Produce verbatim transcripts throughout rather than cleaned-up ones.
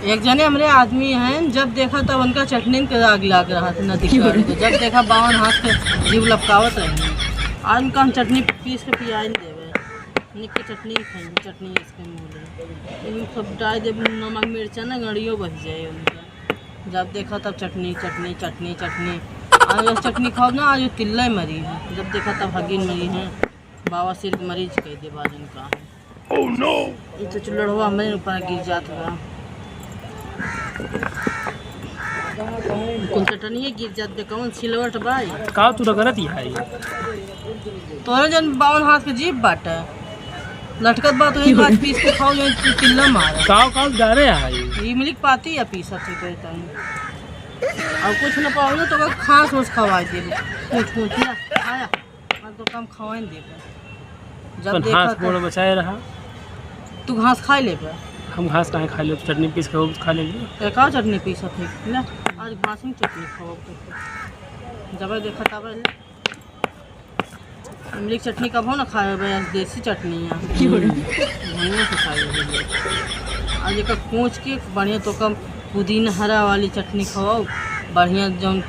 एक जने हमरे आदमी हैं, जब देखा तब उनका चटनी के आग लाग रहत है, नदी किनारे को। जब देखा बावन हाथ के जीभ लपकावत रही। आज उनका हम चटनी पीस के पियाई देवे। निक के चटनी खाई, चटनी इसके मुँह ले। इन सब डाल दे, नमक मिर्चा ना गड़ियो बह जाए उनका। जब देखा तब चटनी, चटनी, चटनी, चटनी। आज बस चटनी खाओ ना, आज वो तिल्ले मरी है। जब देखा तब हगिन मरी है। बवासीर के मरीज कह दे बाजन का है। Oh no! ये तो चुल्लड़वा हमरे ऊपर गिर जात बा। कुल चटनिए गिर जात बे, कौन सिलवट बा ई? का तू रगड़त ही है? तोरे जन बावन हाथ के जीभ बाटे। लटकत बा तो एक बात पीस के खाओ, जो तू चिल्ला मार। काव काव डारे है? इमली के पाती या पीसत है तो तनी। और कुछ न पाओ ना तो ओकर घास ओस खवाई दे। कुछ कुछ ना खाया। आज तो कम खवाई दे। जब अपन देखा हाथ तो गोड़ बचाए रहा। तू घास खाई लेबे? हम घास काहे खाई लेब? चटनी पीस के खूब खा लेंगे। तो का चटनी पीसत है? ले, आज घास में चटनी खाओ। जब देखा तब ले। इमली के चटनी कबो ना खाए बे, आज देसी चटनी है। क्यों रे? बढ़िया से खाई लेबे। आज एक कोच के बढ़िया तो कम पुदीना हरा वाली चटनी खाओ, बढ़िया जौन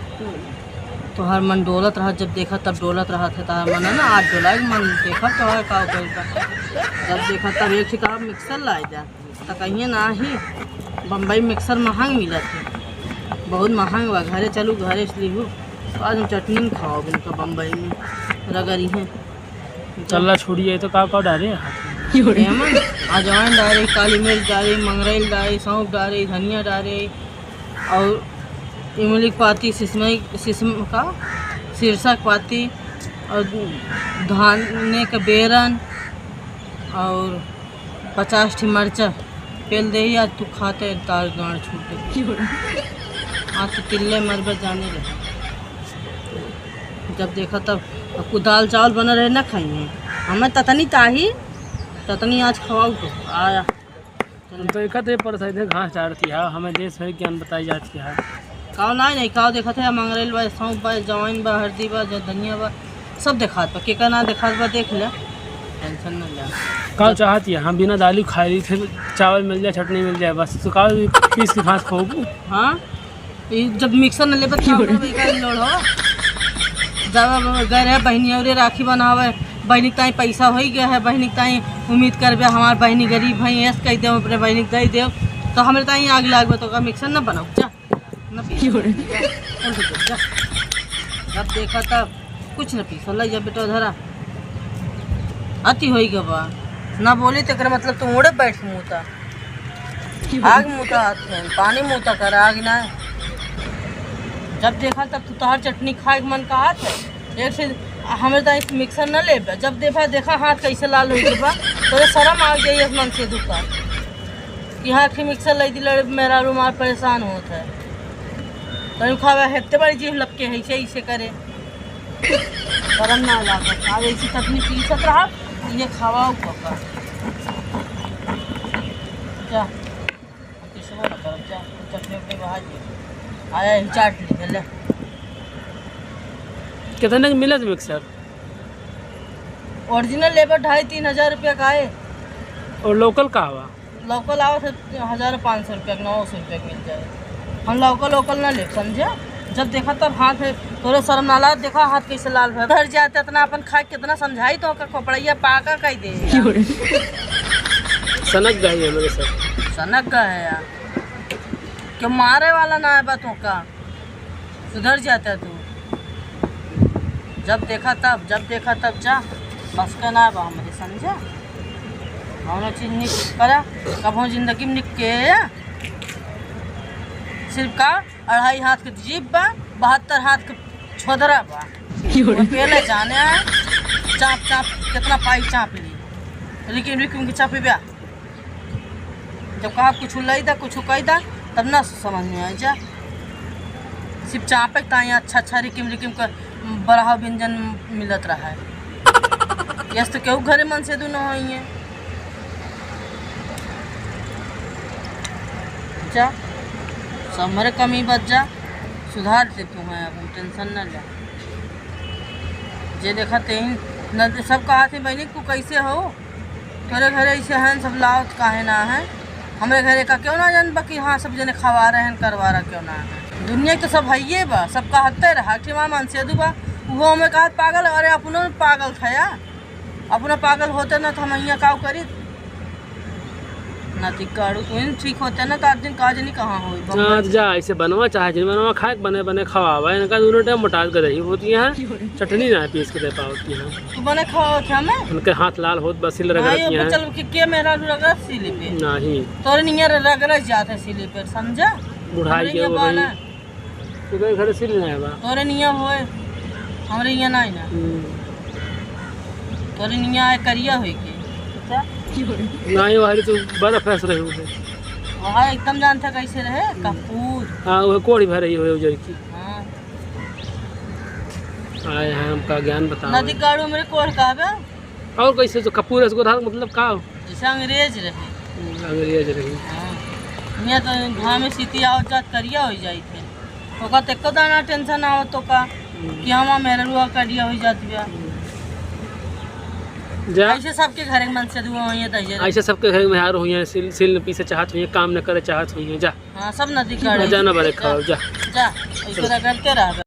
तोहार मन डोलत रहत, जब देखा तब डोलत रहत है तोहार मन, है ना? आज डोलाए के मन, देखा तोहार का कइल बा। जब देखा तब एक ठिका मिक्सर लाई जा, त कहिए ना ही, बम्बई मिक्सर महंग मिलत है, बहुत महंग बा। घरे चलू, घरे से लिहू, तो आज हम चटनी में खाओ इनका बम्बई में रगड़ी है। चल्ला छोड़िए, तो का का डारे हैं हाथ में? एमन अजवाइन डारे, काली मिर्च डारे, मंगरेल डारे, सौंफ डारे, धनिया डारे, और इमली के पाती, सिसमई, सिसम का, सिरसा के पाती, और धाने के बेरन, और पचास ठी मरचा पेल देही। आज तू खाते तार गांड छूटे। आज तो तिल्ले मरबे जाने रहे। जब देखा तब, अब कुछ दाल चावल बना रहे ना खाइए। हमें ततनी ताही, ततनी आज खवाऊ तो आया। हम तो एक थे पर सीधे घास डारती है, हमें देश भर ज्ञान बताई जाती है। काव नाई, नाई, काव देखत है, मंगरेल बा, सौंफ बा, जवाइन बा, हरदी बा, ज-, धनिया बा, सब देखात बा। केका ना देखात बा, देख ले, tension न ले। काव चाहती है, हम बिना दाली खाई, फिर चावल मिल जाए, चटनी मिल जाए, बस। तो काव पीस के घास खाओ। हाँ, ई जब मिक्सर न लेबे, तब ना बेकार लोड़ हो। जब अब गए रहे बहिनी औरे राखी बनावे, बहिनी के ताई पैसा होई गया है, बहिनी के ताई उम्मीद करबे, हमार बहिनी गरीब है, ऐस कह दे, अपने बहिनी के दे दे, तो हमरे ताई आग लागबे, तो का मिक्सर न बनाओ, जा, न पी। जा, उल्टी कर, जा। जब देखा तब कुछ न पीसा, ले जा बेटा धरा। अति होई गवा। ना बोली तो एकरा मतलब तू मुड़े बैठ के मुता। आग मुता हाथ में, पानी मुता कर, आग ना। जब देखा तब तू तोहार चटनी खाए के मन कहत है। एक से हमें तो एक मिक्सर न लेबे। जब देखा, देखा हाथ कैसे लाल होई गवा। तोरे शर्म आ गई मन से दुखा। कि हाँ, कि मिक्सर ले दिला, मेरा रुमाल परेशान होत है। तो यूं खावे, हेत्ते बड़ी जीभ लपके है, इसे, इसे करे। गरम ना लागत। आज ऐसी चटनी पीसत रहा, ये खावा ऊ पका। जा, किसको ना करब, जा, चटनी उटनी बहा दिए। आया, यही चाट ली, ले। कितने के मिलत मिक्सर? Original लेबे ढाई तीन हजार रुपया का है। और local का हवा? Local आवत है हजार पाँच सौ रुपया के, नौ सौ रुपया के मिल जाए। हम local, local ना लेब, समझे? जब देखा तब हाथ है, तोरे शर्म ना लागत, देखा हाथ कैसे लाल भय। घर जाते इतना अपन खाए, कितना समझाई तो का कपड़ैया पाका कह दे। सनक गए हमरे सब। सनक गए है यार, क्यों मारे वाला ना है बा तो का। सुधर जाता तू। जब देखा तब, जब देखा तब जा, बस का ना बा हमरे, समझा? कौनो चीज निक करा, कबो जिंदगी में निक के। सिर्फ का अढ़ाई हाथ के जीभ बा, बहत्तर हाथ के छोदरा बा। क्यों? वो पहले जाने आए, चाप चाप कितना पाई चाप ली, रिकिम रिकिम के चापी बा। जब कहा कुछ लाई दा, कुछ कही दा, तब ना समझ में आई जा। सिर्फ चापे के ताई अच्छा अच्छा रिकिम रिकिम का बड़हा व्यंजन मिलत रहा है। यस तो केहू घरे मन से दू न होइए। जा, सब हमरे कमी बच जा, सुधार दे तू है, अब tension न ले। जे देखा तेही न, सब कहा थे, "बहनी, तू कैसे हो? तोरे घरे ऐसे हैं, सब लाओ, तो काहे ना है?" हमरे घरे का क्यों ना जानबा कि हाँ, सब जने खवा रहे हैं, करवा रहा क्यों ना है। दुनिया के तो सब हइये बा, सबका हत्ते रहा, कि माँ मनसेदू बा, उहो हमें कहा पागल, अरे अपनो पागल था यार, अपना पागल होते ना तो हम यहाँ काव करी। ना ती काड़ू, तू ही ठीक होते ना तो आज दिन काज नहीं कहाँ होई। हाँ, जा, ऐसे बनवा चाहे जिन बनवा, खाए के बने, बने खवावा, इनका दोनों टाइम मोटात गदही होती हैं, चटनी ना पीस के दे पावती हैं। तू बने खाओ थे हमें? उनके हाथ लाल होत बा, सिल रगड़त हैं। चल के, के मेहरारू रगड़त सिली पे? नहीं। तोरे नियर रगड़त जात है सिली पे, समझा? बुढ़ाई हमरे के यहाँ हो गई। बाला। तू तो घरे सिल नहीं बा। तोरे नियर होए, हमरे यहाँ नहीं ना। हम्म। तोरे नियर आए करिया होई के। अच्छा? नहीं, वहां तो बर्फ ऐसे रही हुई है। वहाँ एकदम जानता कैसे रहे, कपूर। हाँ, वो कोढ़ी भर रही हुई उजर की। हाँ। आए हैं हमका ज्ञान बताओ। नदी काड़ू मेरे कोढ़ कहबे। और कैसे जो कपूर है, उसको धार मतलब का हो? जैसे अंग्रेज रहे। हम्म, अंग्रेज रहे। हाँ। यहाँ तो घामे सीती आवत जात करिया हो जाई थे। ओका तो एको दाना टेंशन आवत तो का हम्म। कि हमार मेहररुआ करिया हो जात बा। हम्म। जा। ऐसे सबके घरे के मनसेदुआ होइए तो ऐसे ऐसे सबके घरे में हार हुई हैं, सिल, सिल न पीसे चाहत हुई हैं, काम न करे चाहत हुई हैं, जा। हाँ, सब नदी काड़े। जा ना बने खाओ, जा। जा, ऐसे रगड़ते रहबे।